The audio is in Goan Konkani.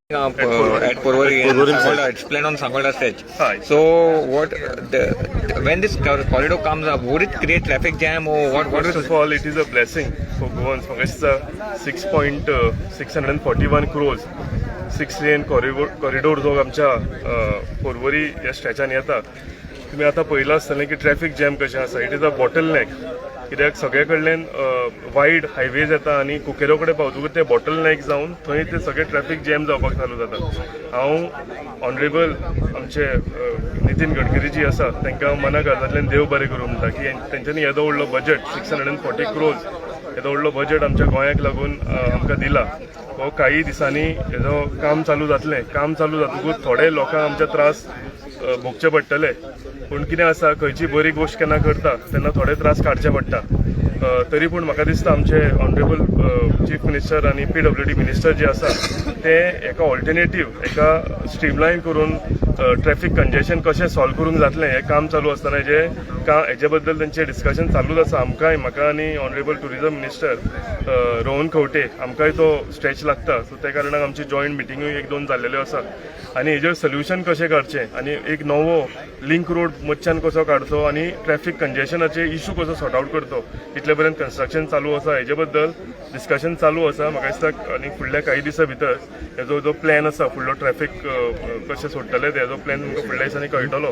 At Porvorim, At Porvorim. Sangolda, it's planned on Sangolda stretch. Hi. So what the, when this corridor comes up, would it create traffic jam or what? What First is of all, it is a blessing for Goans. म्हाका दिसता 6.641 crores six lane corridor जो आमच्या पोरवरी ह्या स्ट्रेचान येता, तुमी आतां पळयलां आसतलें की ट्रॅफिक जॅम कशें आसा. It is a bottle neck, कित्याक सगळे कडल्यान वायड हायवेज येता आनी कुकेरो कडेन पावतकूच ते बॉटल नेक जावन थंय ते सगळे ट्रॅफिक जॅम जावपाक चालू जाता. हांव ऑनरेबल आमचे नितीन गडकरी जी आसा, तांकां मना काळजांतल्यान देव बरें करूं म्हणटा की तेंच्यांनी येदो व्हडलो बजट, 640 क्रोर्स, येदो व्हडलो बजट आमच्या गोंयाक लागून आमकां दिला. हो काही दिसांनी हेजो काम चालू जातलें. काम चालू जातकूच थोडे लोकांक आमच्या त्रास भोगचे पडटले, पूण कितें आसा, खंयची बरी गोश्ट केन्ना करता तेन्ना थोडे त्रास काडचे पडटा. तरी पूण म्हाका दिसता आमचे ऑनरेबल चीफ मिनिस्टर आनी पीडब्ल्यूडी मिनिस्टर जे आसा, ते एका ऑल्टरनेटीव, एका स्ट्रीमलायन करून ट्रॅफिक कंजेशन कशें सॉल्व करूंक जातलें, हें काम चालू आसतना हेजे का हेजे बद्दल तेंचें डिस्कशन चालूच आसा. आमकांय, म्हाका आनी honourable tourism minister Rohan Khaunte, आमकांय तो स्ट्रेच लागता. सो त्या कारणान आमची जॉयंट मिटिंगूय एक दोन जाल्लेल्यो आसा आनी हेजेर सोल्युशन कशें काडचें आनी एक नवो लिंक रोड मदच्यान कसो काडचो आनी ट्रॅफिक कंजेशनाचे इशू कसो सॉर्ट आउट करचो, तितले पर्यंत कन्स्ट्रक्शन चालू आसा, हेजे बद्दल डिस्कशन चालू आसा. म्हाका दिसता आनी फुडल्या काही दिसां भितर हेजो जो प्लॅन आसा, फुडलो ट्रॅफिक कशें सोडटले, तेजो प्लॅन तुमकां फुडल्या दिसांनी कळटलो.